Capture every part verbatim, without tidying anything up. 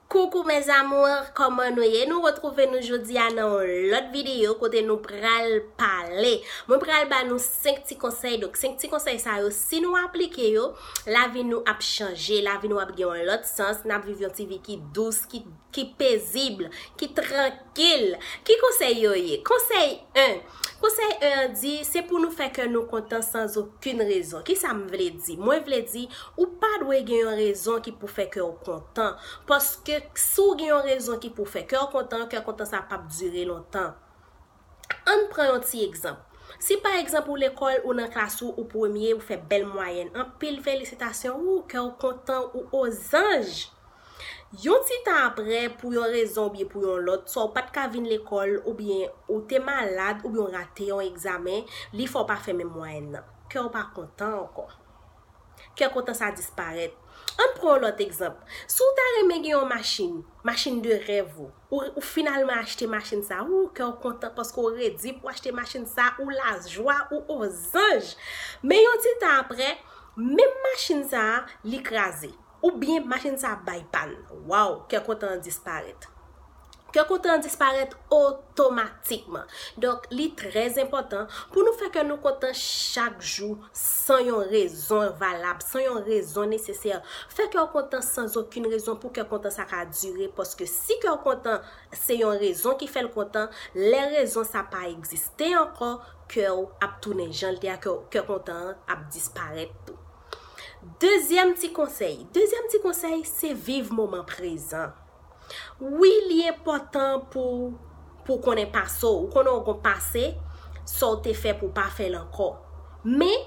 Coucou mes amours, kòman nou ye? Nou retwouve nou jodi a nan yon lòt videyo kote nou pral pale. Mwen pral ba nou senk ti konsèy. Donk, senk ti konsèy sa yo, si nou aplike yo, lavi nou ap chanje, lavi nou ap gen yon lòt sans, n ap viv yon ti vi ki dous, ki, ki pezib, ki trankil. Ki konsèy yo ye? Konsèy en. Konsèy en an di, se pou nou fè kè nou kontan san okenn rezon. Kisa m vle di? Mwen vle di, ou pa dwe gen yon rezon ki pou fè kè w kontan. Paske si w gen yon rezon ki pou fè kè w kontan, kè kontan sa p ap dire lontan. Ann pran yon ti egzanp. Si pa egzanp ou lekòl, ou nan klas ou, ou premye, ou fè bèl mwayèn, anpil felisitasyon, ou kè w kontan, ou ozanj. Yon ti tan apre, pou yon rezon oubyen pou yon lòt, swa ou pa t ka vin lekòl, oubyen ou te malad, oubyen w rate yon egzamen, li fè w pa fè menm mwayèn nan. Kè w pa kontan ankò. Kè kontan sa disparèt. Ann pran yon lòt egzanp. Si w ta renmen gen yon machin, machin de rèv ou, ou, ou finalman achte machin sa, ou kè w kontan paske w redi pou w achte machin sa, ou lajwa, ou ozanj. Men yon ti tan apre, menm machin sa, li kraze. Oubyen machin sa bay pàn. Waw, kè kontan an disparèt. Kè kontan an disparèt otomatikman. Donk, li trè enpòtan pou nou fè kè nou kontan chak jou san yon rezon valab, san yon rezon nesesè. Fè kè w kontan san okenn rezon pou kè kontan sa ka dire. Paske si kè w kontan se yon rezon ki fè l kontan, lè rezon sa pa egziste ankò, kè w ap tounen jan l te a, kè, kè kontan an ap disparèt tou. Dezyèm ti konsèy. Dezyèm ti konsèy, se viv moman prezan. Wi, li enpòtan pou, pou konnen pase w. Ou konnen w gon pase, sa w te fè pou w pa fè l ankò. Men,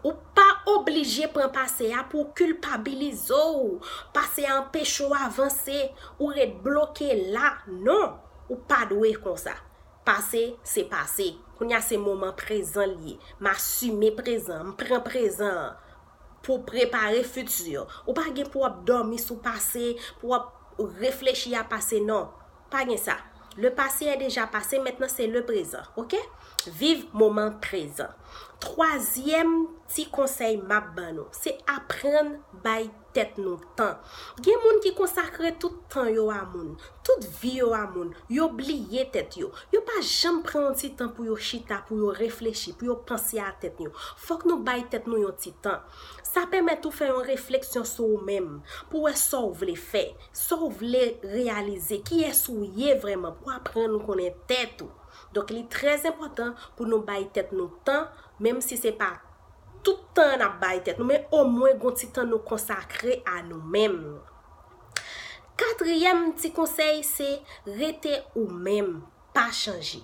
ou pa oblije pran pase a pou w kilpabilize w. Pase a anpeche w avanse, ou ret bloke la. Non, ou pa dwe konsa. Pase, se pase. Kounye a se moman prezan li ye. M asime prezan, m pran prezan an pou prepare fiti. Ou pa gen pou w ap dòmi sou pase, pou w ap reflechi a pase, non. Pa gen sa. Le passé est déjà passé, maintenant c'est le présent, ok? Viv moman prezan. Twazyèm ti konsèy m ap ban nou, se aprann bay tèt nou tan. Gen moun ki konsakre tout tan yo a moun, tout vi yo a moun, yo bliye tèt yo. Yo pa janm pran yon ti tan pou yo chita, pou yo reflechi, pou yo panse a tèt yo. Fòk nou bay tèt nou yon ti tan. Sa pèmèt ou fè yon refleksyon sou ou menm, pou wè sa w vle fè, sa w vle reyalize, kiyès ou ye vrèman, pou aprann konnen tèt ou. Donk, li trè enpòtan pou nou bay tèt nou tan, menm si se pa tout tan n ap bay tèt nou, men omwen gon ti tan nou konsakre a nou menm. Katriyèm ti konsèy se rete ou menm, pa chanje.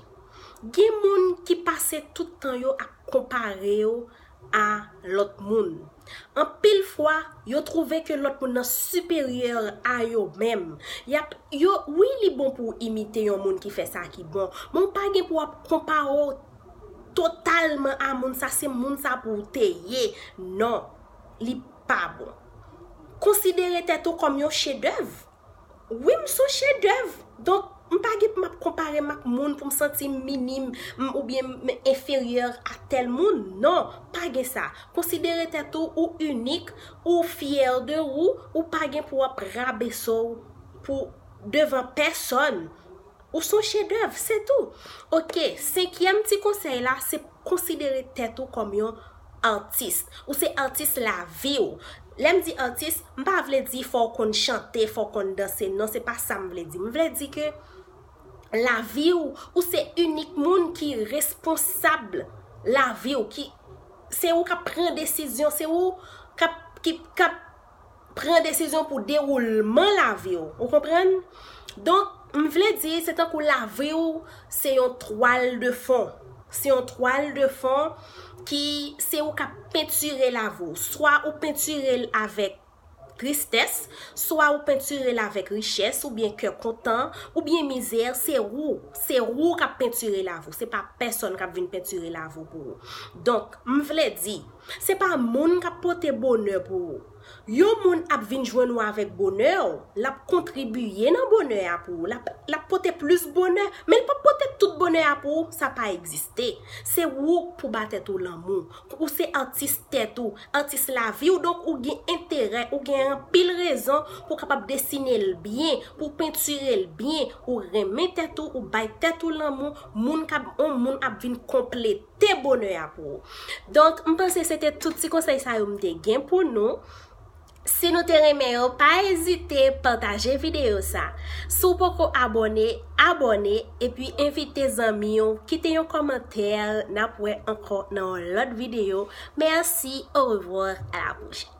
Gen moun ki pase tout tan yo ap konpare yo a lòt moun. Anpil fwa, yo twouve ke lòt moun nan siperyè a yo menm. Y ap, yo, wi, li bon pou w imite yon moun ki fè sa ki bon, men w pa gen pou w ap konpare w totalman a moun sa, se moun sa pou w te ye. Non, li pa bon. Konsidere tèt ou kòm yon chedèv. Wi, m se yon chedèv. Donk, m pa gen pou m ap konpare m ak moun pou m santi m minim, m, oubyen m enferyè a tèl moun. Non, pa gen sa. Konsidere tèt ou, ou inik, ou fyè de ou, ou pa gen pou w ap rabese w pou devan pèsòn. Ou se yon chedèv, se tou. Ok, senkyèm ti konsèy la, se konsidere tèt ou kòm yon atis. Ou se atis lavi w. Lè m di atis, m pa vle di fò w konn chante, fò w konn danse. Non, se pa sa m vle di. M vle di ke lavi w, ou se inik moun ki responsab lavi w, ki, se ou k ap pran desizyon, se ou k ap, ki, k ap pran desizyon pou dewoulman lavi w. Ou konprann? Donk, m vle di, se tankou lavi w, se yon twal de fon. Se yon twal de fon ki, se ou k ap pentire lavi w. Swa ou pentire l avèk tristès, swa ou pentire l avèk richès, oubyen kè kontan, oubyen mizè, se ou. Se ou k ap pentire lavi w. Se pa pèsòn k ap vin pentire lavi w pou ou. Donk, m vle di, se pa moun k ap pote bonè pou ou. Yon moun ap vin jwenn ou avèk bonè w, l ap kontribiye nan bonè a pou ou, l ap, l ap pote plis bonè, men l p ap pote tout bonè a pou ou, sa pa egziste. Se ou k pou ba tèt ou lanmou. Ou se atis tèt ou, atis lavi w, donk ou gen enterè, ou gen anpil rezon pou w kapab desine l byen, pou w pentire l byen, ou renmen tèt ou, ou bay tèt ou lanmou, moun k ap, yon moun ap vin konplete bonè a pou ou. Donk, m panse se te tout ti konsèy sa yo m te gen pou nou. Si nou te renmen yo, pa ezite pataje videyo sa. Si w poko abòne, abòne, epi envite zanmi w, kite yon kòmantè, n ap wè ankò nan yon lòt videyo. Mèsi, orevwa, a la pwochèn.